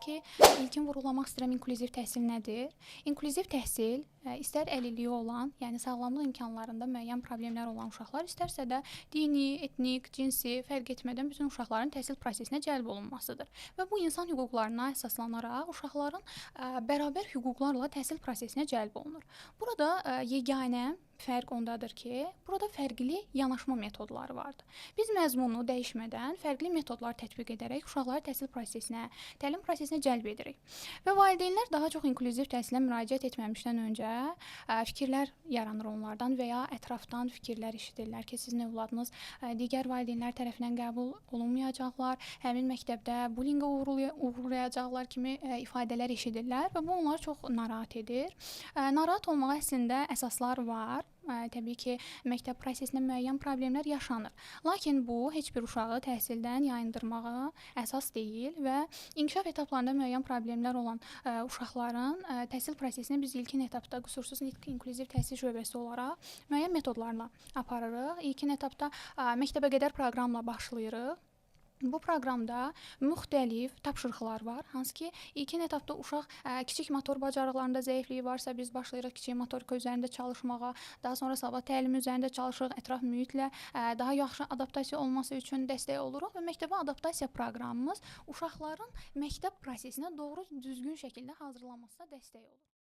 Ki, ilkin vurğulamaq istəyirəm, inklüziv təhsil nədir? İnklüziv təhsil istər əlilliyi olan, yəni sağlamlıq imkanlarında müəyyən problemlər olan uşaqlar, istərsə də dini, etnik, cinsi fərq etmədən bütün uşaqların təhsil prosesinə cəlb olunmasıdır. Və bu insan hüquqlarına əsaslanaraq uşaqların bərabər hüquqlarla təhsil prosesinə cəlb olunur. Burada yeganə fərq ondadır ki, burada fərqli yanaşma metodları vardır. Biz məzmunu dəyişmədən fərqli metodlar tətbiq edərək uşaqları təhsil prosesinə, təlim prosesinə cəlb edirik. Və valideynlər daha çox inklüziv təhsilə müraciət etməmişdən öncə fikirlər yaranır onlardan və ya ətrafdan fikirlər eşidirlər ki, sizin övladınız digər valideynlər tərəfindən qəbul olunmayacaqlar, həmin məktəbdə bullinqə uğrayacaqlar kimi ifadələr eşidirlər və bu onları çox narahat edir. Narahat olmağa əslində əsaslar var. Təbii ki, məktəb prosesində müəyyən problemlər yaşanır. Lakin bu heç bir uşağı təhsildən yayındırmağa əsas deyil və inkişaf etaplarında müəyyən problemlər olan uşaqların təhsil prosesini biz ilkin etapda Qüsursuz Nitq İnklüziv Təhsil Şöbəsi olaraq müəyyən metodlarla aparırıq. İlkin etapda məktəbə qədər proqramla başlayırıq. Bu proqramda müxtəlif tapşırıqlar var, hansı ki, ilkin etapda uşaq kiçik motor bacarıqlarında zəifliyi varsa, biz başlayırıq kiçik motorika üzərində çalışmağa, daha sonra savad təlimi üzərində çalışırıq, ətraf mühitlə daha yaxşı adaptasiya olması üçün dəstək oluruq və məktəbə adaptasiya proqramımız uşaqların məktəb prosesinə doğru düzgün şəkildə hazırlanmasına dəstək olur.